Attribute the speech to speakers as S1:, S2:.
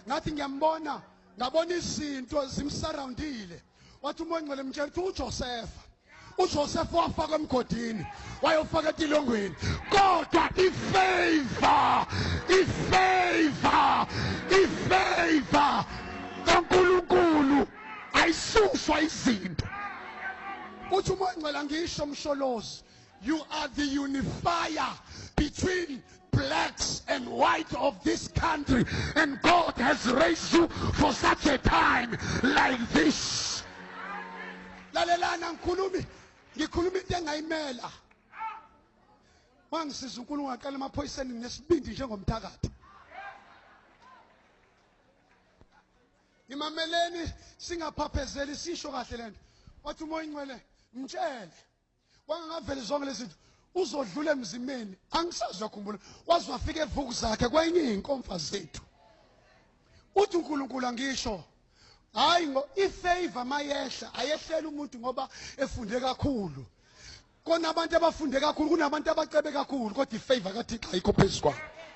S1: Ngathi ngiyambona, ngabona izinto zimsurroundile. Wathi uMoya Ongcwele mtshela ukuthi uJoseph, uJoseph wafakwa emgodini, wayofaka etilongweni, kodwa ifavor, ifavor, ifavor kaNkulunkulu ayisuswa izinto. Uthi uMoya Ongcwele angisho Msholozi, you are the unifier between blacks and white of this country, and God has raised you for such a time like this. Lalelana, ngikhulumi, ngikhuluma into engayimela. Wangisiza uNkulunkulu ngaqala emaphoyiseni nesibindi njengomthakathi. Imameleni, singaphaphezeli, sisho kahle lento. Wathi uMoya Ingcwele mtshele wangangaveli zonke lezi zinto, uzodlula emzimeni. Angisazi uyakhumbula, waze wafika evuku zakhe kwenye iy'nkomfa zethu. Uthi uNkulunkulu angisho, hayi ngo ifavor mayehla ayehlela umuntu ngoba efunde kakhulu. Kona abantu abafunde kakhulu, kunabantu abacebe kakhulu, kodwa ifavor kaThixo ayikho phezu kwabo.